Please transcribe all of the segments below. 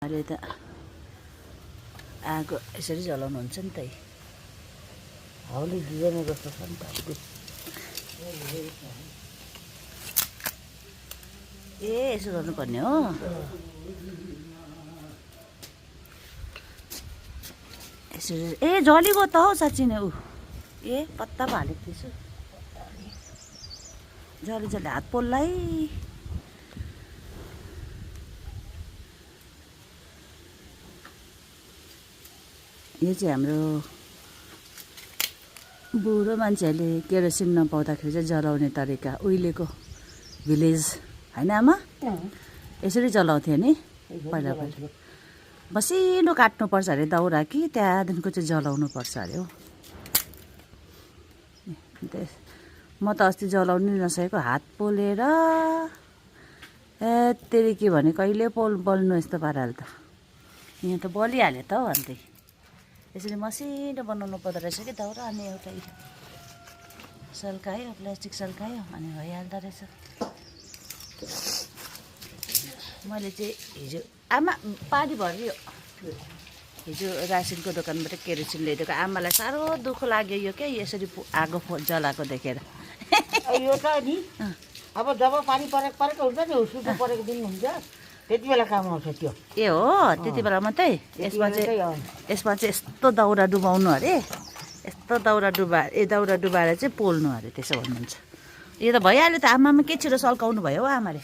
अहिले त आगो यसरी जलाउनुहुन्छ नि त हाउली दिँदैन जस्तो छ नि त। ए यसो गर्नुपर्ने हो। यसरी ए जलेको त हौ साँच्ची नै ऊ ए पत्ता पो हालेको थिएछु जले जले हात पोल्लाई। यो चाहिँ हाम्रो बुढो मान्छेहरूले केरोसिन नपाउँदाखेरि चाहिँ जलाउने तरिका उहिलेको भिलेज होइन आमा? यसरी जलाउँथ्यो नि पहिला पहिला। मसिनो काट्नुपर्छ अरे दाउरा कि त्यहाँदेखिको चाहिँ जलाउनु पर्छ अरे हो। म त अस्ति जलाउनु नसकेको हात पोलेर तेरि के भने कहिले बल्नु यस्तो पाराले त यहाँ त बलिहाल्यो त हौ। अन्त यसरी मसिनो बनाउनु पर्दो रहेछ कि दाउरा। अनि एउटा सल्कायो प्लास्टिक सल्कायो अनि भइहाल्दो रहेछ। मैले चाहिँ हिजो आमा पानी भरियो हिजो रासिनको दोकानबाट केरोसिन ल्याइदिएको। आमालाई साह्रो दुःख लाग्यो यो क्या यसरी आगो जलाएको देखेर। यो त नि अब जब पानी परेको हुन्छ नि उसुको परेको दिन हुन्छ त्यति बेला काम आउँछ त्यो। ए हो त्यति बेला मात्रै। यसमा चाहिँ यस्तो दाउरा डुबाउनु अरे। यस्तो दाउरा डुबाएर चाहिँ पोल्नु अरे त्यसो भन्नुहुन्छ। यो त भइहाल्यो त आमामा के छिटो सल्काउनु भयो हौ आमाले।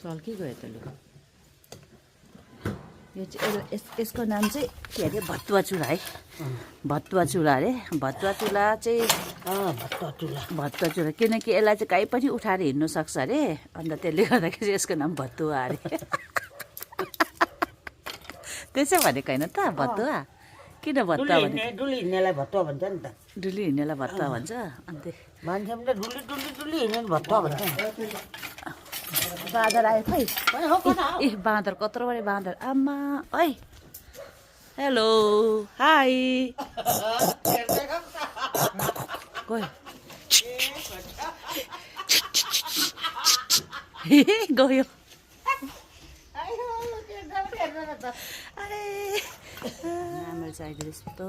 सल्किगयो त लु। यो चाहिँ यसको नाम चाहिँ के अरे भतुवा चुला है। भतुवा चुला अरे। भतुवा चुला चाहिँ भतुवा चुला किनकि यसलाई चाहिँ काहीँ पनि उठाएर हिँड्नु सक्छ अरे। अन्त त्यसले गर्दाखेरि यसको नाम भतुवा अरे। त्यसै भनेको होइन त भतुवा? किन भतुवा भने डुली हिँड्नेलाई भत्तुवा भन्छ नि त। डुली हिँड्नेलाई भतुवा भन्छ। अन्त मान्छे पनि त डुली हिँड्ने भत्तुवा भन्छ। बाँदर आयो खै। ए बाँदर कत्रो बढी बाँदर आमा है। हेलो हाई गयो गयो। राम्रो चाहिँ यस्तो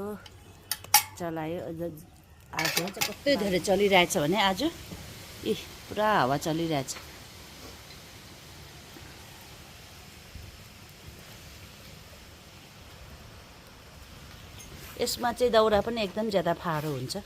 चलायो आज चाहिँ कति धेरै चलिरहेछ भने आज पुरा हावा चलिरहेछ। यसमा चाहिँ दाउरा पनि एकदम ज्यादा फारो हुन्छ।